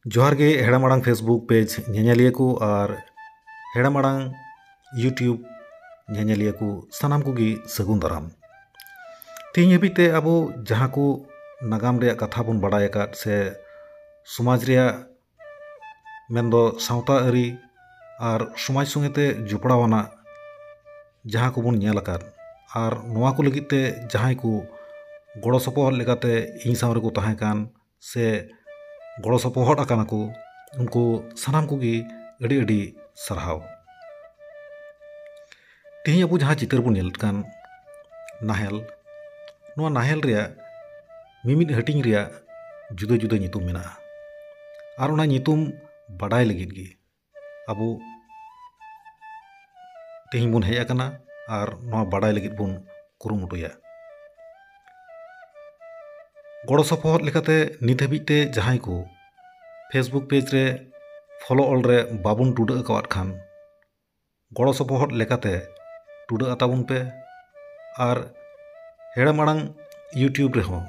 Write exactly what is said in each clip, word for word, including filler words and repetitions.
ᱡᱚᱦᱟᱨ ᱜᱮ ᱦᱮᱲᱮᱢ ᱟᱲᱟᱝ Facebook ᱯᱮᱡᱽ ᱧᱮᱧᱮᱞᱤᱭᱟᱹ ᱠᱚ ᱟᱨ ᱦᱮᱲᱮᱢ ᱟᱲᱟᱝ YouTube ᱧᱮᱧᱮᱞᱤᱭᱟᱹ ᱠᱚ ᱥᱟᱱᱟᱢ ᱠᱚᱜᱮ ᱥᱟᱹᱜᱩᱱ ᱫᱟᱨᱟᱢ᱾ ᱛᱮᱦᱮᱧ ᱦᱟᱹᱵᱤᱡ ᱛᱮ ᱟᱵᱚ ᱡᱟᱦᱟᱸ ᱠᱚ ᱱᱟᱜᱟᱢ ᱨᱮᱭᱟᱜ ᱠᱟᱛᱷᱟ ᱵᱚᱱ ᱵᱟᱲᱟᱭ ᱟᱠᱟᱫ ᱥᱮ ᱥᱚᱢᱟᱡᱽ ᱨᱮᱭᱟᱜ ᱢᱮᱱᱫᱚ ᱥᱟᱶᱛᱟ ᱟᱹᱨᱤ ᱟᱨ ᱥᱚᱢᱟᱡᱽ ᱥᱚᱸᱜᱮ ᱛᱮ ᱡᱚᱯᱲᱟᱣ ᱟᱱᱟᱜ ᱡᱟᱦᱟᱸ ᱠᱚᱵᱚᱱ ᱧᱮᱞ ᱟᱠᱟᱫ ᱟᱨ ᱱᱚᱣᱟ ᱠᱚ ᱞᱟᱹᱜᱤᱫ ᱛᱮ ᱡᱟᱦᱟᱸᱭ ᱠᱚ ᱜᱚᱲᱚ ᱥᱚᱯᱚᱦᱚᱫ ᱞᱮᱠᱟᱛᱮ ᱤᱧ ᱥᱟᱶ ᱨᱮᱠᱚ ᱛᱟᱦᱮᱸ ᱠᱟᱱ ᱥᱮ ᱜᱚᱲᱚ ᱥᱚᱯᱚᱦᱚᱫ ᱟᱠᱟᱱᱟ ᱠᱚ, ᱩᱱᱠᱩ ᱥᱟᱱᱟᱢ ᱠᱚᱜᱮ ᱟᱹᱰᱤ ᱟᱹᱰᱤ ᱥᱟᱨᱦᱟᱣ᱾ ᱛᱮᱦᱮᱧ ᱟᱵᱚ ᱡᱟᱦᱟᱸ ᱪᱤᱛᱟᱹᱨ ᱵᱚᱱ ᱧᱮᱞᱮᱫ ᱠᱟᱱ ᱱᱟᱦᱮᱞ, ᱱᱚᱣᱟ ᱱᱟᱦᱮᱞ ᱨᱮᱭᱟᱜ ᱢᱤᱢᱤᱫ ᱦᱟᱹᱴᱤᱧ ᱨᱮᱭᱟᱜ ᱡᱩᱫᱟᱹ ᱡᱩᱫᱟᱹ ᱧᱩᱛᱩᱢ ᱢᱮᱱᱟᱜᱼᱟ᱾ ᱟᱨ ᱚᱱᱟ ᱧᱩᱛᱩᱢ ᱵᱟᱰᱟᱭ ᱞᱟᱹᱜᱤᱫ ᱜᱮ ᱟᱵᱚ ᱛᱮᱦᱮᱧ ᱵᱚᱱ ᱦᱮᱡ ᱟᱠᱟᱱᱟ ᱟᱨ ᱱᱚᱣᱟ ᱵᱟᱰᱟᱭ ᱞᱟᱹᱜᱤᱫ ᱵᱚᱱ ᱠᱩᱨᱩᱢᱩᱴᱩᱭᱟ᱾ ᱜᱚᱲᱚ ᱥᱚᱯᱚᱦᱚᱫ ᱞᱮᱠᱟᱛᱮ ᱱᱤᱛ ᱦᱟᱹᱵᱤᱡ ᱛᱮ ᱡᱟᱦᱟᱸᱭ ᱠᱚ Facebook ᱯᱮᱡᱽ ᱨᱮ follow all ᱨᱮ ᱵᱟᱵᱚᱱ ᱴᱩᱰᱟᱹᱜ ᱟᱠᱟᱣᱟᱫ ᱠᱷᱟᱱ, ᱜᱚᱲᱚ ᱥᱚᱯᱚᱦᱚᱫ ᱞᱮᱠᱟᱛᱮ ᱴᱩᱰᱟᱹᱜ ᱟᱛᱟᱵᱚᱱ ᱯᱮ᱾ ᱟᱨ ᱦᱮᱲᱮᱢ ᱟᱲᱟᱝ YouTube ᱨᱮᱦᱚᱸ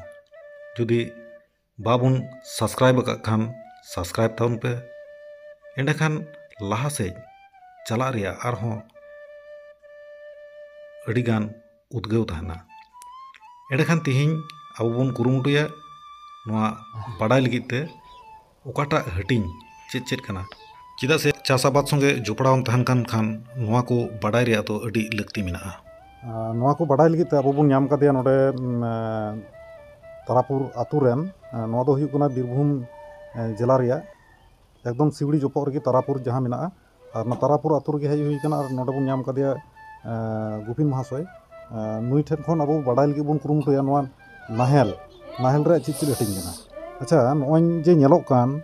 ᱡᱩᱫᱤ ᱵᱟᱵᱚᱱ subscribe ᱟᱠᱟᱫ ᱠᱷᱟᱱ, subscribe ᱛᱟᱵᱚᱱ ᱯᱮ᱾ ᱮᱸᱰᱮᱠᱷᱟᱱ ᱞᱟᱦᱟ ᱥᱮᱫ ᱪᱟᱞᱟᱜ ᱨᱮᱭᱟᱜ ᱟᱨᱦᱚᱸ ᱟᱹᱰᱤᱜᱟᱱ ᱩᱫᱽᱜᱟᱹᱣ ᱛᱟᱦᱮᱱᱟ᱾ ᱮᱸᱰᱮᱠᱷᱟᱱ ᱛᱮᱦᱮᱧ ᱟᱵᱚ ᱵᱚᱱ ᱠᱩᱨᱩᱢᱩᱴᱩᱭᱟ ᱱᱚᱣᱟ ᱵᱟᱰᱟᱭ ᱞᱟᱹᱜᱤᱫ ᱛᱮ ᱚᱠᱟᱴᱟᱜ ᱦᱟᱹᱴᱤᱧ ᱪᱮᱫ ᱪᱮᱫ ᱠᱟᱱᱟ᱾ ᱪᱮᱫᱟᱜ ᱥᱮ ᱪᱟᱥ ᱟᱵᱟᱫ ᱥᱚᱸᱜᱮ ᱡᱚᱯᱲᱟᱣ ᱮᱢ ᱛᱟᱦᱮᱱ ᱠᱟᱱ ᱠᱷᱟᱱ ᱱᱚᱣᱟ ᱠᱚ ᱵᱟᱰᱟᱭ ᱨᱮᱭᱟᱜ ᱫᱚ ᱟᱹᱰᱤ ᱞᱟᱹᱠᱛᱤ ᱢᱮᱱᱟᱜᱼᱟ᱾ ᱟᱨ ᱱᱚᱣᱟ ᱠᱚ ᱵᱟᱰᱟᱭ ᱞᱟᱹᱜᱤᱫ ᱛᱮ ᱟᱵᱚ ᱵᱚᱱ ᱧᱟᱢ ᱠᱟᱫᱮᱭᱟ ᱱᱚᱰᱮ, ᱩᱢ, ᱮ, ᱛᱟᱨᱟᱯᱩᱨ ᱟᱛᱳ ᱨᱮᱱ, ᱮ, ᱱᱚᱣᱟ ᱫᱚ ᱦᱩᱭᱩᱜ ᱠᱟᱱᱟ ᱵᱤᱨᱵᱷᱩᱢ, ᱮ, ᱡᱮᱞᱟ ᱨᱮᱭᱟᱜ ᱮᱠᱫᱚᱢ ᱥᱤᱣᱲᱤ ᱡᱚᱯᱚᱜ ᱨᱮᱜᱮ ᱛᱟᱨᱟᱯᱩᱨ ᱡᱟᱦᱟᱸ ᱢᱮᱱᱟᱜᱼᱟ᱾ ᱟᱨ ᱚᱱᱟ ᱛᱟᱨᱟᱯᱩᱨ ᱟᱛᱳ ᱨᱮᱜᱮ ᱦᱮᱡ ᱦᱩᱭ ᱠᱟᱱᱟ ᱟᱨ ᱱᱚᱰᱮ ᱵᱚᱱ ᱧᱟᱢ ᱠᱟᱫᱮᱭᱟ, ᱮ, ᱜᱳᱯᱤᱱ ᱢᱚᱦᱟᱥᱚᱭ᱾ ᱮ, ᱱᱩᱭ ᱴᱷᱮᱱ ᱠᱷᱚᱱ ᱟᱵᱚ ᱵᱟᱰᱟᱭ ᱞᱟᱹᱜᱤᱫ ᱵᱚᱱ ᱠᱩᱨᱩᱢᱩᱴᱩᱭᱟ ᱱᱚᱣᱟ ᱱᱟᱦᱮᱞ, ᱱᱟᱦᱮᱞ ᱨᱮᱭᱟᱜ ᱪᱮᱫ ᱪᱮᱫ ᱦᱟᱹᱴᱤᱧ ᱠᱟᱱᱟ᱾ ᱟᱪᱪᱷᱟ, ᱱᱚᱜᱼᱚᱭ ᱡᱮ ᱧᱮᱞᱚᱜ ᱠᱟᱱ,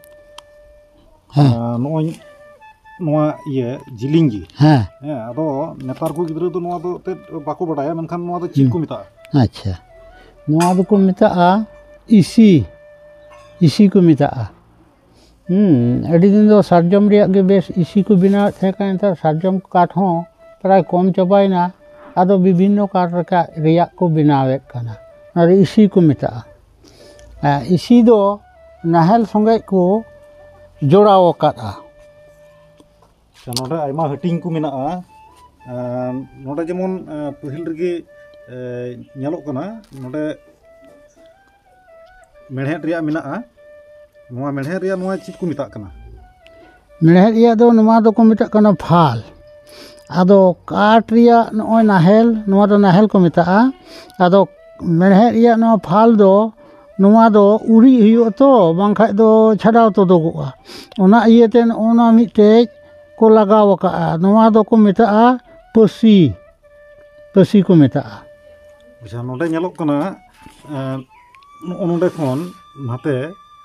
ᱦᱮᱸ᱾ ᱮ, ᱱᱚᱜᱼᱚᱭ ᱱᱚᱣᱟ ᱤᱭᱟᱹ ᱡᱤᱞᱤᱧ ᱜᱮ᱾ ᱦᱮᱸ᱾ ᱦᱮᱸ, ᱟᱫᱚ ᱱᱮᱛᱟᱨ ᱠᱚ ᱜᱤᱫᱽᱨᱟᱹ ᱫᱚ ᱱᱚᱣᱟ ᱫᱚ ᱮᱱᱛᱮᱫ ᱵᱟᱠᱚ ᱵᱟᱰᱟᱭᱟ, ᱢᱮᱱᱠᱷᱟᱱ ᱱᱚᱣᱟ ᱫᱚ ᱪᱮᱫ ᱦᱩᱸ᱾ ᱠᱚ ᱢᱮᱛᱟᱜᱼᱟ? ᱟᱪᱪᱷᱟ, ᱱᱚᱣᱟ ᱫᱚᱠᱚ ᱢᱮᱛᱟᱜᱼᱟ ᱤᱥᱤ, ᱤᱥᱤ ᱠᱚ ᱢᱮᱛᱟᱜᱼᱟ᱾ ᱦᱩᱸ, ᱟᱹᱰᱤ ᱫᱤᱱ ᱫᱚ ᱥᱟᱨᱡᱚᱢ ᱨᱮᱭᱟᱜ ᱜᱮ ᱵᱮᱥ ᱤᱥᱤ ᱠᱚ ᱵᱮᱱᱟᱣᱮᱫ ᱛᱟᱦᱮᱸ ᱠᱟᱱᱟ, ᱱᱮᱛᱟᱨ ᱥᱟᱨᱡᱚᱢ ᱠᱟᱴ ᱦᱚᱸ ᱯᱨᱟᱭ ᱠᱚᱢ ᱪᱟᱵᱟᱭᱮᱱᱟ, ᱟᱫᱚ ᱵᱤᱵᱷᱤᱱᱱᱚ ᱠᱟᱴ ᱨᱮᱠᱟ-, ᱨᱮᱭᱟᱜ ᱠᱚ ᱵᱮᱱᱟᱣᱮᱫ ᱠᱟᱱᱟ, ᱚᱱᱟ ᱫᱚ ᱤᱥᱤ ᱠᱚ ᱢᱮᱛᱟᱜᱼᱟ᱾ ᱮ, ᱤᱥᱤ ᱫᱚ ᱱᱟᱦᱮᱞ ᱥᱚᱸᱜᱮ ᱠᱚ ᱡᱚᱲᱟᱣ ᱟᱠᱟᱫᱼᱟ᱾ ᱟᱪᱪᱷᱟ, ᱱᱚᱰᱮ ᱟᱭᱢᱟ ᱦᱟᱹᱴᱤᱧ ᱠᱚ ᱢᱮᱱᱟᱜᱼᱟ᱾ ᱮᱸ, ᱱᱚᱰᱮ ᱡᱮᱢᱚᱱ, ᱮᱸ, ᱯᱟᱹᱦᱤᱞ ᱨᱮᱜᱮ, ᱮᱸ, ᱧᱮᱞᱚᱜ ᱠᱟᱱᱟ, ᱱᱚᱰᱮ ᱢᱮᱲᱦᱮᱫ ᱨᱮᱭᱟᱜ ᱢᱮᱱᱟᱜᱼᱟ᱾ ᱱᱚᱣᱟ ᱢᱮᱲᱦᱮᱫ ᱨᱮᱭᱟᱜ ᱱᱚᱣᱟ ᱪᱮᱫ ᱠᱚ ᱢᱮᱛᱟᱜ ᱠᱟᱱᱟ? ᱢᱮᱲᱦᱮᱫ ᱨᱮᱭᱟᱜ ᱫᱚ ᱱᱚᱣᱟ ᱫᱚᱠᱚ ᱢᱮᱛᱟᱜ ᱠᱟᱱᱟ ᱯᱷᱟᱞ᱾ ᱟᱫᱚ ᱠᱟᱴ ᱨᱮᱭᱟᱜ ᱱᱚᱜᱼᱚᱭ ᱱᱟᱦᱮᱞ, ᱱᱚᱣᱟ ᱫᱚ ᱱᱟᱦᱮᱞ ᱠᱚ ᱢᱮᱛᱟᱜᱼᱟ᱾ ᱟᱫᱚ ᱢᱮᱲᱦᱮᱫ ᱨᱮᱭᱟᱜ ᱱᱚᱣᱟ ᱯᱷᱟᱞ ᱫᱚ, ᱱᱚᱣᱟ ᱫᱚ ᱩᱨᱤᱡ ᱦᱩᱭᱩᱜᱼᱟ ᱛᱚ, ᱵᱟᱝᱠᱷᱟᱡ ᱫᱚ ᱪᱷᱟᱰᱟᱣ ᱛᱩᱫᱩᱜᱚᱜᱼᱟ᱾ ᱚᱱᱟ ᱤᱭᱟᱹᱛᱮ ᱱᱚᱜᱼᱚ ᱱᱚᱣᱟ ᱢᱤᱫᱴᱮᱡ ᱠᱚ ᱞᱟᱜᱟᱣ ᱟᱠᱟᱜᱼᱟ᱾ ᱱᱚᱣᱟ ᱫᱚᱠᱚ ᱢᱮᱛᱟᱜᱼᱟ ᱯᱟᱹᱥᱤ, ᱯᱟᱹᱥᱤ ᱠᱚ ᱢᱮᱛᱟᱜᱼᱟ᱾ ᱟᱪᱪᱷᱟ, ᱱᱚᱰᱮ ᱧᱮᱞᱚᱜ ᱠᱟᱱᱟ, ᱮᱸ, ᱱᱚᱜᱼᱚ ᱱᱚᱰᱮ ᱠᱷᱚᱱ ᱱᱟᱛᱮ,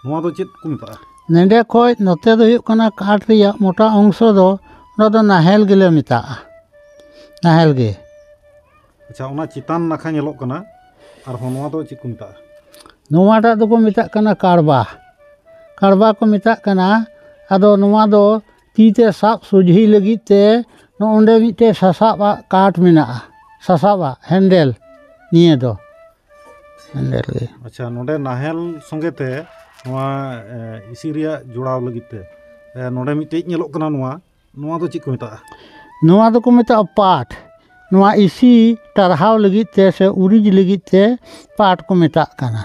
ᱱᱚᱣᱟ ᱫᱚ ᱪᱮᱫ ᱠᱚ ᱢᱮᱛᱟᱜᱼᱟ? ᱱᱚᱰᱮ ᱠᱷᱚᱡ ᱱᱚᱛᱮ ᱫᱚ ᱦᱩᱭᱩᱜ ᱠᱟᱱᱟ ᱠᱟᱴ ᱨᱮᱭᱟᱜ ᱢᱚᱴᱟ ᱚᱝᱥᱚ ᱫᱚ, ᱚᱱᱟ ᱫᱚ ᱱᱟᱦᱮᱞ ᱜᱮᱞᱮ ᱢᱮᱛᱟᱜᱼᱟ, ᱱᱟᱦᱮᱞ ᱜᱮ᱾ ᱟᱪᱪᱷᱟ, ᱚᱱᱟ ᱪᱮᱛᱟᱱ ᱱᱟᱠᱷᱟ ᱧᱮᱞᱚᱜ ᱠᱟᱱᱟ, ᱟᱨᱦᱚᱸ ᱱᱚᱣᱟ ᱫᱚ ᱪᱮᱫ ᱠᱚ ᱢᱮᱛᱟᱜᱼᱟ? ᱱᱚᱣᱟᱴᱟᱜ ᱫᱚᱠᱚ ᱢᱮᱛᱟᱜ ᱠᱟᱱᱟ ᱠᱟᱲᱵᱟ, ᱠᱟᱲᱵᱟ ᱠᱚ ᱢᱮᱛᱟᱜ ᱠᱟᱱᱟ᱾ ᱟᱫᱚ ᱱᱚᱣᱟ ᱫᱚ ᱛᱤ ᱛᱮ ᱥᱟᱵ ᱥᱚᱡᱷᱮ ᱞᱟᱹᱜᱤᱫ ᱛᱮ ᱱᱚᱜᱼᱚᱸᱰᱮ ᱢᱤᱫᱴᱮᱡ ᱥᱟᱥᱟᱵᱟᱜ ᱠᱟᱴ ᱢᱮᱱᱟᱜᱼᱟ, ᱥᱟᱥᱟᱵᱟᱜ ᱦᱮᱱᱰᱮᱞ, ᱱᱤᱭᱟᱹ ᱫᱚ ᱦᱮᱱᱰᱮᱞ ᱜᱮ᱾ ᱟᱪᱪᱷᱟ, ᱱᱚᱰᱮ ᱱᱟᱦᱮᱞ ᱥᱚᱸᱜᱮ ᱛᱮ ᱱᱚᱣᱟ, ᱮ, ᱤᱥᱤ ᱨᱮᱭᱟᱜ ᱡᱚᱲᱟᱣ ᱞᱟᱹᱜᱤᱫ ᱛᱮ, ᱮ, ᱱᱚᱰᱮ ᱢᱤᱫᱴᱮᱡ ᱧᱮᱞᱚᱜ ᱠᱟᱱᱟ, ᱱᱚᱣᱟ, ᱱᱚᱣᱟ ᱫᱚ ᱪᱮᱫ ᱠᱚ ᱢᱮᱛᱟᱜᱼᱟ? ᱱᱚᱣᱟ ᱫᱚᱠᱚ ᱢᱮᱛᱟᱜᱼᱟ ᱯᱟᱴ᱾ ᱱᱚᱣᱟ ᱤᱥᱤ ᱴᱟᱨᱦᱟᱣ ᱞᱟᱹᱜᱤᱫ ᱛᱮ ᱥᱮ ᱩᱨᱤᱡ ᱞᱟᱹᱜᱤᱫ ᱛᱮ ᱯᱟᱴ ᱠᱚ ᱢᱮᱛᱟᱜ ᱠᱟᱱᱟ᱾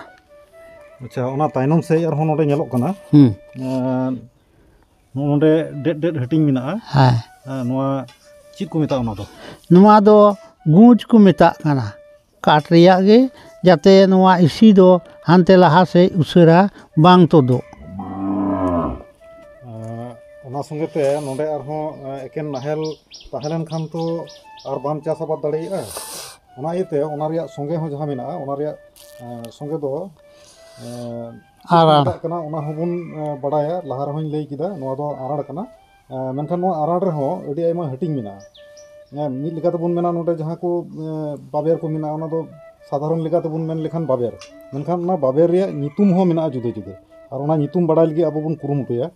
ᱟᱪᱪᱷᱟ, ᱚᱱᱟ ᱛᱟᱭᱱᱚᱢ ᱥᱮᱫ ᱟᱨᱦᱚᱸ ᱱᱚᱰᱮ ᱧᱮᱞᱚᱜ ᱠᱟᱱᱟ᱾ ᱦᱩᱸ᱾ ᱮᱸ, ᱱᱚᱜᱼᱚ ᱱᱚᱰᱮ ᱰᱮᱰ ᱰᱮᱰ ᱦᱟᱹᱴᱤᱧ ᱢᱮᱱᱟᱜᱼᱟ᱾ ᱦᱮᱸ᱾ ᱦᱮᱸ, ᱱᱚᱣᱟ ᱪᱮᱫ ᱠᱚ ᱢᱮᱛᱟᱜᱼᱟ ᱚᱱᱟ ᱫᱚ? ᱱᱚᱣᱟ ᱫᱚ ᱜᱩᱸᱡ ᱠᱚ ᱢᱮᱛᱟᱜ ᱠᱟᱱᱟ, ᱠᱟᱴ ᱨᱮᱭᱟᱜ ᱜᱮ, ᱡᱟᱛᱮ ᱱᱚᱣᱟ ᱤᱥᱤ ᱫᱚ ᱦᱟᱱᱛᱮ ᱞᱟᱦᱟ ᱥᱮᱫ ᱩᱥᱟᱹᱨᱟ ᱵᱟᱝ ᱛᱩᱫᱩᱜ᱾ ᱮᱸ, ᱚᱱᱟ ᱥᱚᱸᱜᱮ ᱛᱮ ᱱᱚᱰᱮ ᱟᱨᱦᱚᱸ, ᱮᱸ, ᱮᱠᱮᱱ ᱱᱟᱦᱮᱞ ᱛᱟᱦᱮᱸ ᱞᱮᱱ ᱠᱷᱟᱱ ᱛᱚ ᱟᱨ ᱵᱟᱢ ᱪᱟᱥ ᱟᱵᱟᱫ ᱫᱟᱲᱮᱭᱟᱜᱼᱟ᱾ ᱚᱱᱟ ᱤᱭᱟᱹᱛᱮ ᱚᱱᱟ ᱨᱮᱭᱟᱜ ᱥᱚᱸᱜᱮ ᱦᱚᱸ ᱡᱟᱦᱟᱸ ᱢᱮᱱᱟᱜᱼᱟ, ᱚᱱᱟ ᱨᱮᱭᱟᱜ, ᱮᱸ, ᱥᱚᱸᱜᱮ ᱫᱚ, ᱮᱸ, ᱪᱮᱫ ᱠᱚ ᱟᱨᱟᱬ᱾ ᱢᱮᱛᱟᱜ ᱠᱟᱱᱟ, ᱚᱱᱟ ᱦᱚᱸᱵᱚᱱ, ᱮᱸ, ᱵᱟᱰᱟᱭᱟ᱾ ᱞᱟᱦᱟ ᱨᱮᱦᱚᱸᱧ ᱞᱟᱹᱭ ᱠᱮᱫᱟ, ᱱᱚᱣᱟ ᱫᱚ ᱟᱨᱟᱬ ᱠᱟᱱᱟ᱾ ᱮᱸ, ᱢᱮᱱᱠᱷᱟᱱ ᱱᱚᱣᱟ ᱟᱨᱟᱬ ᱨᱮᱦᱚᱸ ᱟᱹᱰᱤ ᱟᱭᱢᱟ ᱦᱟᱹᱴᱤᱧ ᱢᱮᱱᱟᱜᱼᱟ᱾ ᱮᱸ, ᱢᱤᱫ ᱞᱮᱠᱟ ᱛᱮᱵᱚᱱ ᱢᱮᱱᱟ, ᱱᱚᱰᱮ ᱡᱟᱦᱟᱸ ᱠᱚ, ᱮᱸ, ᱵᱟᱵᱮᱨ ᱠᱚ ᱢᱮᱱᱟᱜᱼᱟ, ᱚᱱᱟ ᱫᱚ ᱥᱟᱫᱷᱟᱨᱚᱱ ᱞᱮᱠᱟ ᱛᱮᱵᱚᱱ ᱢᱮᱱ ᱞᱮᱠᱷᱟᱱ ᱵᱟᱵᱮᱨ, ᱢᱮᱱᱠᱷᱟᱱ ᱚᱱᱟ ᱵᱟᱵᱮᱨ ᱨᱮᱭᱟᱜ ᱧᱩᱛᱩᱢ ᱦᱚᱸ ᱢᱮᱱᱟᱜᱼᱟ ᱡᱩᱫᱟᱹ ᱡᱩᱫᱟᱹ, ᱟᱨ ᱚᱱᱟ ᱧᱩᱛᱩᱢ ᱵᱟᱲᱟᱭ ᱞᱟᱹᱜᱤᱫ ᱟᱵᱚ ᱵᱚᱱ ᱠᱩᱨᱩᱢᱩᱴᱩᱭᱟ᱾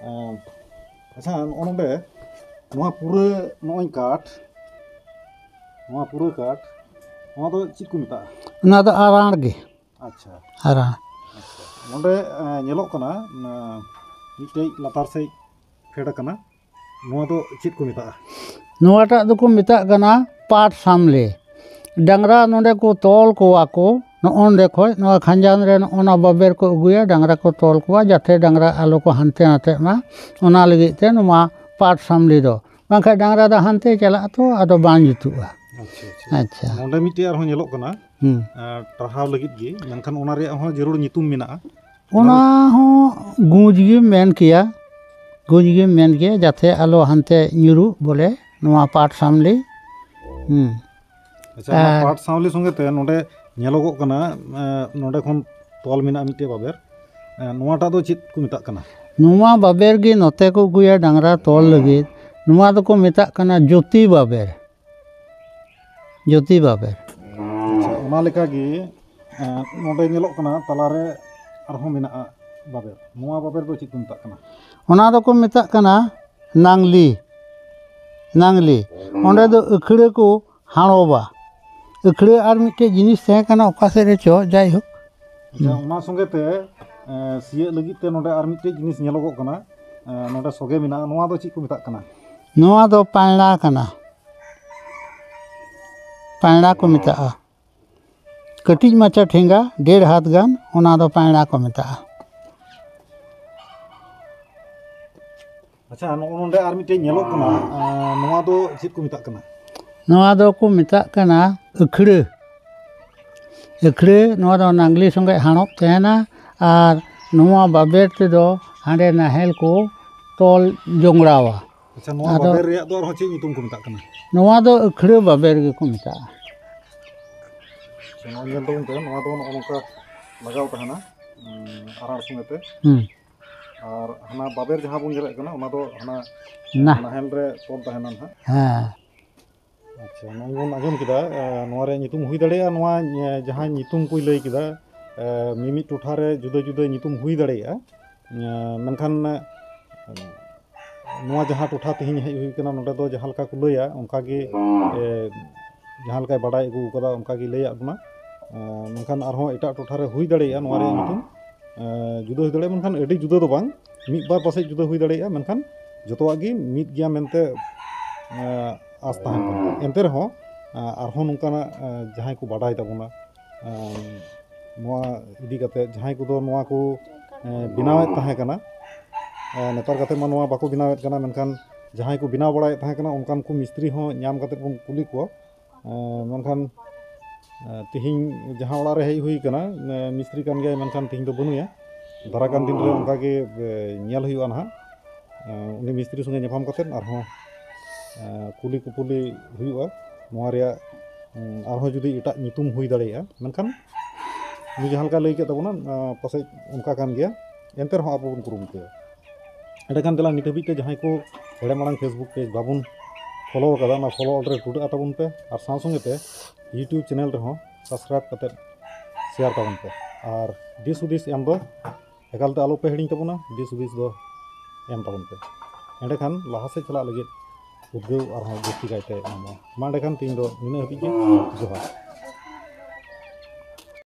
ᱮᱸ, ᱟᱪᱪᱷᱟ, ᱱᱚᱜᱼᱚ ᱱᱚᱰᱮ ᱱᱚᱣᱟ ᱯᱩᱨᱟᱹ ᱱᱚᱜᱼᱚᱭ ᱠᱟᱴ, ᱱᱚᱣᱟ ᱯᱩᱨᱟᱹ ᱠᱟᱴ, ᱱᱚᱣᱟ ᱫᱚ ᱪᱮᱫ ᱠᱚ ᱢᱮᱛᱟᱜᱼᱟ? ᱚᱱᱟ ᱫᱚ ᱟᱨᱟᱬ ᱜᱮ᱾ ᱟᱪᱪᱷᱟ᱾ ᱟᱨᱟᱬ᱾ ᱟᱪᱪᱷᱟ᱾ ᱱᱚᱰᱮ, ᱮᱸ, ᱧᱮᱞᱚᱜ ᱠᱟᱱᱟ, ᱮᱸ, ᱢᱤᱫᱴᱮᱡ ᱞᱟᱛᱟᱨ ᱥᱮᱫ ᱯᱷᱮᱰ ᱟᱠᱟᱱᱟ, ᱱᱚᱣᱟ ᱫᱚ ᱪᱮᱫ ᱠᱚ ᱢᱮᱛᱟᱜᱼᱟ? ᱱᱚᱣᱟᱴᱟᱜ ᱫᱚᱠᱚ ᱢᱮᱛᱟᱜ ᱠᱟᱱᱟ ᱯᱟᱴ ᱥᱟᱢᱞᱮ᱾ ᱰᱟᱝᱨᱟ ᱱᱚᱰᱮ ᱠᱚ ᱛᱚᱞ ᱠᱚᱣᱟ ᱠᱚ, ᱱᱚᱜᱼᱚ ᱱᱚᱰᱮ ᱠᱷᱚᱡ ᱱᱚᱣᱟ ᱠᱷᱟᱸᱡᱟᱝ ᱨᱮ ᱱᱚᱜᱼᱚ ᱱᱚᱣᱟ ᱵᱟᱵᱮᱨ ᱠᱚ ᱟᱹᱜᱩᱭᱟ, ᱰᱟᱝᱨᱟ ᱠᱚ ᱛᱚᱞ ᱠᱚᱣᱟ ᱡᱟᱛᱮ ᱰᱟᱝᱨᱟ ᱟᱞᱚ ᱠᱚ ᱦᱟᱱᱛᱮ ᱱᱟᱛᱮᱜ ᱢᱟ, ᱚᱱᱟ ᱞᱟᱹᱜᱤᱫ ᱛᱮ ᱱᱚᱣᱟ ᱯᱟᱴ ᱥᱟᱢᱞᱮ ᱫᱚ᱾ ᱵᱟᱝᱠᱷᱟᱡ ᱰᱟᱝᱨᱟ ᱫᱚ ᱦᱟᱱᱛᱮ ᱪᱟᱞᱟᱜᱼᱟ ᱛᱚ, ᱟᱫᱚ ᱵᱟᱝ ᱡᱩᱛᱩᱜᱼᱟ᱾ ᱟᱪᱪᱷᱟ, ᱟᱪᱪᱷᱟ᱾ ᱟᱪᱪᱷᱟ᱾ ᱱᱚᱰᱮ ᱢᱤᱫᱴᱮᱡ ᱟᱨᱦᱚᱸ ᱧᱮᱞᱚᱜ ᱠᱟᱱᱟ, ᱦᱩᱸ᱾ ᱟᱨ ᱴᱟᱨᱦᱟᱣ ᱞᱟᱹᱜᱤᱫ ᱜᱮ, ᱢᱮᱱᱠᱷᱟᱱ ᱚᱱᱟ ᱨᱮᱭᱟᱜ ᱦᱚᱸ ᱡᱟᱹᱨᱩᱲ ᱧᱩᱛᱩᱢ ᱢᱮᱱᱟᱜᱼᱟ᱾ ᱚᱱᱟ ᱦᱚᱸ ᱜᱩᱸᱡ ᱜᱮᱢ ᱢᱮᱱ ᱠᱮᱭᱟ, ᱜᱩᱸᱡ ᱜᱮᱢ ᱢᱮᱱ ᱠᱮᱭᱟ, ᱡᱟᱛᱮ ᱟᱞᱚ ᱦᱟᱱᱛᱮ ᱧᱩᱨᱩᱜ ᱵᱚᱞᱮ ᱱᱚᱣᱟ ᱯᱟᱴ ᱥᱟᱢᱞᱤ᱾ ᱦᱩᱸ᱾ ᱟᱪᱪᱷᱟ, ᱚᱱᱟ ᱟᱨ ᱯᱟᱴ ᱥᱟᱶᱞᱤ ᱥᱚᱸᱜᱮ ᱛᱮ ᱱᱚᱰᱮ ᱧᱮᱞᱚᱜᱚᱜ ᱠᱟᱱᱟ, ᱮᱸ, ᱱᱚᱰᱮ ᱠᱷᱚᱱ ᱛᱚᱞ ᱢᱮᱱᱟᱜᱼᱟ ᱢᱤᱫᱴᱮᱡ ᱵᱟᱵᱮᱨ᱾ ᱮᱸ, ᱱᱚᱣᱟᱴᱟᱜ ᱫᱚ ᱪᱮᱫ ᱠᱚ ᱢᱮᱛᱟᱜ ᱠᱟᱱᱟ? ᱱᱚᱣᱟ ᱵᱟᱵᱮᱨ ᱜᱮ ᱱᱚᱛᱮ ᱠᱚ ᱟᱹᱜᱩᱭᱟ ᱰᱟᱝᱨᱟ ᱛᱚᱞ ᱞᱟᱹᱜᱤᱫ᱾ ᱱᱚᱣᱟ ᱫᱚᱠᱚ ᱢᱮᱛᱟᱜ ᱠᱟᱱᱟ ᱡᱳᱛᱤ ᱵᱟᱵᱮᱨ᱾ ᱡᱳᱛᱤ ᱵᱟᱵᱮᱨ᱾ ᱟᱪᱪᱷᱟ, ᱚᱱᱟ ᱞᱮᱠᱟᱜᱮ, ᱮᱸ, ᱱᱚᱰᱮ ᱧᱮᱞᱚᱜ ᱠᱟᱱᱟ ᱛᱟᱞᱟᱨᱮ ᱟᱨᱦᱚᱸ ᱢᱮᱱᱟᱜᱼᱟ ᱵᱟᱵᱮᱨ᱾ ᱱᱚᱣᱟ ᱵᱟᱵᱮᱨ ᱫᱚ ᱪᱮᱫ ᱠᱚ ᱢᱮᱛᱟᱜ ᱠᱟᱱᱟ? ᱚᱱᱟ ᱫᱚᱠᱚ ᱢᱮᱛᱟᱜ ᱠᱟᱱᱟ ᱱᱟᱝᱞᱤ᱾ ᱱᱟᱝᱞᱤ᱾ ᱚᱸᱰᱮ ᱫᱚ ᱟᱹᱠᱷᱲᱟᱹ ᱠᱚ ᱦᱟᱲᱚᱵᱟ᱾ ᱟᱹᱠᱷᱲᱟᱹ ᱟᱨ ᱢᱤᱫᱴᱮᱡ ᱡᱤᱱᱤᱥ ᱛᱟᱦᱮᱸ ᱠᱟᱱᱟ, ᱚᱠᱟ ᱥᱮᱫ ᱨᱮᱪᱚ, ᱡᱟᱭᱦᱳᱠ᱾ ᱟᱪᱪᱷᱟ, ᱦᱩᱸ᱾ ᱚᱱᱟ ᱥᱚᱸᱜᱮ ᱛᱮ, ᱮᱸ, ᱥᱤᱭᱳᱜ ᱞᱟᱹᱜᱤᱫ ᱛᱮ ᱱᱚᱰᱮ ᱟᱨ ᱢᱤᱫᱴᱮᱡ ᱡᱤᱱᱤᱥ ᱧᱮᱞᱚᱜᱚᱜ ᱠᱟᱱᱟ, ᱮᱸ, ᱱᱚᱰᱮ ᱥᱚᱜᱮ ᱢᱮᱱᱟᱜᱼᱟ, ᱱᱚᱣᱟ ᱫᱚ ᱪᱮᱫ ᱠᱚ ᱢᱮᱛᱟᱜ ᱠᱟᱱᱟ? ᱱᱚᱣᱟ ᱫᱚ ᱯᱟᱭᱲᱟ ᱠᱟᱱᱟ᱾ ᱯᱟᱭᱲᱟ ᱠᱚ ᱢᱮᱛᱟᱜᱼᱟ᱾ ᱠᱟᱹᱴᱤᱡ ᱢᱟᱪᱷᱟ ᱴᱷᱮᱸᱜᱟ, ᱰᱮᱲ ᱦᱟᱛ ᱜᱟᱱ, ᱚᱱᱟ ᱫᱚ ᱯᱟᱭᱲᱟ ᱠᱚ ᱢᱮᱛᱟᱜᱼᱟ᱾ ᱟᱪᱪᱷᱟ, ᱱᱚᱜᱼᱚ ᱱᱚᱰᱮ ᱟᱨ ᱢᱤᱫᱴᱮᱡ ᱧᱮᱞᱚᱜ ᱠᱟᱱᱟ, ᱟᱸ, ᱱᱚᱣᱟ ᱫᱚ ᱪᱮᱫ ᱠᱚ ᱢᱮᱛᱟᱜ ᱠᱟᱱᱟ? ᱱᱚᱣᱟ ᱫᱚᱠᱚ ᱢᱮᱛᱟᱜ ᱠᱟᱱᱟ ᱟᱹᱠᱷᱲᱟᱹ᱾ ᱟᱹᱠᱷᱲᱟᱹ, ᱱᱚᱣᱟ ᱫᱚ ᱱᱟᱝᱞᱤ ᱥᱚᱸᱜᱮ ᱦᱟᱲᱚᱵ ᱛᱟᱦᱮᱱᱟ ᱟᱨ ᱱᱚᱣᱟ ᱵᱟᱵᱮᱨ ᱛᱮᱫᱚ ᱦᱟᱸᱰᱮ ᱱᱟᱦᱮᱞ ᱠᱚ ᱛᱚᱞ ᱡᱚᱝᱲᱟᱣᱟ᱾ ᱟᱪᱪᱷᱟ, ᱱᱚᱣᱟ ᱟᱫᱚ ᱵᱟᱵᱮᱨ ᱨᱮᱭᱟᱜ ᱫᱚ ᱟᱨᱦᱚᱸ ᱪᱮᱫ ᱧᱩᱛᱩᱢ ᱠᱚ ᱢᱮᱛᱟᱜ ᱠᱟᱱᱟ? ᱱᱚᱣᱟ ᱫᱚ ᱟᱹᱠᱷᱲᱟᱹ ᱵᱟᱵᱮᱨ ᱜᱮᱠᱚ ᱢᱮᱛᱟᱜᱼᱟ᱾ ᱟᱪᱪᱷᱟ, ᱱᱚᱣᱟ ᱧᱮᱞ ᱛᱟᱵᱚᱱ ᱯᱮ, ᱱᱚᱣᱟ ᱫᱚ ᱱᱚᱜᱼᱚ ᱱᱚᱝᱠᱟ ᱞᱟᱜᱟᱣ ᱛᱟᱦᱮᱱᱟ, ᱩᱸ, ᱟᱨᱟᱲ ᱥᱚᱸᱜᱮ ᱛᱮ᱾ ᱦᱩᱸ᱾ ᱟᱨ ᱦᱟᱱᱟ ᱵᱟᱵᱮᱨ ᱡᱟᱦᱟᱸ ᱵᱚᱱ ᱧᱮᱞᱮᱫ ᱠᱟᱱᱟ, ᱚᱱᱟ ᱫᱚ ᱦᱟᱱᱟ ᱱᱟ-, ᱱᱟᱦᱮᱞ ᱨᱮ ᱛᱚᱞ ᱛᱟᱦᱮᱱᱟ ᱱᱟᱦᱟᱜ᱾ ᱦᱮᱸ᱾ ᱟᱪᱪᱷᱟ, ᱱᱚᱜᱼᱚᱭ ᱵᱚᱱ ᱟᱸᱡᱚᱢ ᱠᱮᱫᱟ, ᱮ, ᱱᱚᱣᱟ ᱨᱮᱭᱟᱜ ᱧᱩᱛᱩᱢ ᱦᱩᱭ ᱫᱟᱲᱮᱭᱟᱜᱼᱟ, ᱱᱚᱣᱟ, ᱮ, ᱡᱟᱦᱟᱸ ᱧᱩᱛᱩᱢ ᱠᱚ ᱞᱟᱹᱭ ᱠᱮᱫᱟ, ᱮ, ᱢᱤᱢᱤᱫ ᱴᱚᱴᱷᱟ ᱨᱮ ᱡᱩᱫᱟᱹ ᱡᱩᱫᱟᱹ ᱧᱩᱛᱩᱢ ᱦᱩᱭ ᱫᱟᱲᱮᱭᱟᱜᱼᱟ᱾ ᱮ, ᱢᱮᱱᱠᱷᱟᱱ, ᱮ, ᱱᱚᱣᱟ ᱡᱟᱦᱟᱸ ᱴᱚᱴᱷᱟ ᱛᱮᱦᱮᱧ ᱦᱮᱡ ᱦᱩᱭ ᱠᱟᱱᱟ, ᱱᱚᱰᱮ ᱫᱚ ᱡᱟᱦᱟᱸ ᱞᱮᱠᱟ ᱠᱚ ᱞᱟᱹᱭᱟ, ᱚᱱᱠᱟ ᱜᱮ, ᱮ, ᱡᱟᱦᱟᱸ ᱞᱮᱠᱟᱭ ᱵᱟᱰᱟᱭ ᱟᱹᱜᱩ ᱠᱟᱫᱟ, ᱚᱱᱠᱟ ᱜᱮ ᱞᱟᱹᱭᱟᱫ ᱵᱚᱱᱟ᱾ ᱮ, ᱢᱮᱱᱠᱷᱟᱱ ᱟᱨᱦᱚᱸ ᱮᱴᱟᱜ ᱴᱚᱴᱷᱟ ᱨᱮ ᱦᱩᱭ ᱫᱟᱲᱮᱭᱟᱜᱼᱟ ᱱᱚᱣᱟ ᱨᱮᱭᱟᱜ ᱧᱩᱛᱩᱢ, ᱮ, ᱡᱩᱫᱟᱹ ᱦᱩᱭ ᱫᱟᱲᱮᱭᱟᱜᱼᱟ, ᱢᱮᱱᱠᱷᱟᱱ ᱟᱹᱰᱤ ᱡᱩᱫᱟᱹ ᱫᱚ ᱵᱟᱝ᱾ ᱢᱤᱫ ᱵᱟᱨ ᱯᱟᱥᱮᱡ ᱡᱩᱫᱟᱹ ᱦᱩᱭ ᱫᱟᱲᱮᱭᱟᱜᱼᱟ, ᱢᱮᱱᱠᱷᱟᱱ ᱡᱚᱛᱚᱣᱟᱜ ᱜᱮ ᱢᱤᱫ ᱜᱮᱭᱟ ᱢᱮᱱᱛᱮ, ᱮᱸ, ᱟᱸᱥ ᱛᱟᱦᱮᱱ ᱠᱟᱱᱟ᱾ ᱮᱱᱛᱮ ᱨᱮᱦᱚᱸ, ᱮᱸ, ᱟᱨᱦᱚᱸ ᱱᱚᱝᱠᱟᱱᱟᱜ, ᱮᱸ, ᱡᱟᱦᱟᱸᱭ ᱠᱚ ᱵᱟᱰᱟᱭ ᱛᱟᱵᱚᱱᱟ, ᱮᱸ, ᱱᱚᱣᱟ ᱤᱫᱤ ᱠᱟᱛᱮ ᱡᱟᱦᱟᱸᱭ ᱠᱚᱫᱚ ᱱᱚᱣᱟ ᱠᱚ, ᱮᱸ, ᱵᱮᱱᱟᱣᱮᱫ ᱛᱟᱦᱮᱸ ᱠᱟᱱᱟ, ᱮᱸ, ᱱᱮᱛᱟᱨ ᱠᱟᱛᱮ ᱢᱟ ᱱᱚᱣᱟ ᱵᱟᱠᱚ ᱵᱮᱱᱟᱣᱮᱫ ᱠᱟᱱᱟ, ᱢᱮᱱᱠᱷᱟᱱ ᱡᱟᱦᱟᱸᱭ ᱠᱚ ᱵᱮᱱᱟᱣ ᱵᱟᱲᱟᱭᱮᱫ ᱛᱟᱦᱮᱸ ᱠᱟᱱᱟ, ᱚᱱᱠᱟᱱ ᱠᱚ ᱢᱤᱥᱛᱨᱤ ᱦᱚᱸ ᱧᱟᱢ ᱠᱟᱛᱮ ᱵᱚᱱ ᱠᱩᱞᱤ ᱠᱚᱣᱟ᱾ ᱮᱸ, ᱢᱮᱱᱠᱷᱟᱱ, ᱮᱸ, ᱛᱤᱦᱤᱧ ᱡᱟᱦᱟᱸ ᱚᱲᱟᱜ ᱨᱮ ᱦᱮᱡ ᱦᱩᱭ ᱠᱟᱱᱟ, ᱮᱸ, ᱢᱤᱥᱛᱨᱤ ᱠᱟᱱ ᱜᱮᱭᱟᱭ, ᱢᱮᱱᱠᱷᱟᱱ ᱛᱤᱦᱤᱧ ᱫᱚ ᱵᱟᱹᱱᱩᱭᱟ᱾ ᱫᱟᱨᱟ ᱠᱟᱱ ᱫᱤᱱ ᱨᱮ ᱚᱱᱠᱟ ᱜᱮ, ᱮᱸ, ᱧᱮᱞ ᱦᱩᱭᱩᱜᱼᱟ ᱱᱟᱦᱟᱜ᱾ ᱮᱸ, ᱩᱱᱤ ᱢᱤᱥᱛᱨᱤ ᱥᱚᱸᱜᱮ ᱧᱟᱯᱟᱢ ᱠᱟᱛᱮᱫ ᱟᱨᱦᱚᱸ, ᱮᱸ, ᱠᱩᱞᱤ ᱠᱩᱯᱩᱞᱤ ᱦᱩᱭᱩᱜᱼᱟ᱾ ᱱᱚᱣᱟ ᱨᱮᱭᱟᱜ, ᱩᱸ, ᱟᱨᱦᱚᱸ ᱡᱩᱫᱤ ᱮᱴᱟᱜ ᱧᱩᱛᱩᱢ ᱦᱩᱭ ᱫᱟᱲᱮᱭᱟᱜᱼᱟ, ᱢᱮᱱᱠᱷᱟᱱ ᱩᱱᱤ ᱡᱟᱦᱟᱸ ᱞᱮᱠᱟᱭ ᱞᱟᱹᱭ ᱠᱮᱫ ᱛᱟᱵᱚᱱᱟ, ᱮᱸ, ᱯᱟᱥᱮᱡ ᱚᱱᱠᱟ ᱠᱟᱱ ᱜᱮᱭᱟ᱾ ᱮᱱᱛᱮ ᱨᱮᱦᱚᱸ ᱟᱵᱚ ᱵᱚᱱ ᱠᱩᱨᱩᱢᱩᱴᱩᱭᱟ᱾ ᱮᱸᱰᱮᱠᱷᱟᱱ ᱫᱮᱞᱟ ᱱᱤᱛ ᱦᱟᱹᱵᱤᱡ ᱛᱮ ᱡᱟᱦᱟᱸᱭ ᱠᱚ ᱦᱮᱲᱮ ᱢᱟᱲᱟᱝ Facebook page ᱵᱟᱵᱚᱱ follow ᱟᱠᱟᱫᱟ, ᱚᱱᱟ follow already ᱴᱩᱰᱟᱹᱜᱼᱟ ᱛᱟᱵᱚᱱ ᱯᱮ, ᱟᱨ ᱥᱟᱶ ᱥᱚᱸᱜᱮ ᱛᱮ YouTube channel ᱨᱮᱦᱚᱸ subscribe ᱠᱟᱛᱮᱫ share ᱛᱟᱵᱚᱱ ᱯᱮ, ᱟᱨ ᱫᱤᱥ ᱦᱩᱫᱤᱥ ᱮᱢ ᱫᱚ ᱮᱠᱟᱞ ᱛᱮ ᱟᱞᱚ ᱯᱮ ᱦᱤᱲᱤᱧ ᱛᱟᱵᱚᱱᱟ᱾ ᱫᱤᱥ ᱦᱩᱫᱤᱥ ᱫᱚ ᱮᱢ ᱛᱟᱵᱚᱱ ᱯᱮ, ᱮᱸᱰᱮᱠᱷᱟᱱ ᱞᱟᱦᱟ ᱥᱮᱫ ᱪᱟᱞᱟᱜ ᱞᱟᱹᱜᱤᱫ ᱩᱫᱽᱜᱟᱹᱣ ᱟᱨᱦᱚᱸ ᱡᱟᱹᱥᱛᱤ ᱠᱟᱭᱛᱮ ᱧᱟᱢᱚᱜᱼᱟ᱾ ᱢᱟ ᱮᱸᱰᱮᱠᱷᱟᱱ ᱛᱮᱦᱮᱧ ᱫᱚ ᱱᱤᱱᱟᱹᱜ ᱦᱟᱹᱵᱤᱡ ᱜᱮ᱾ ᱡᱚᱦᱟᱨ᱾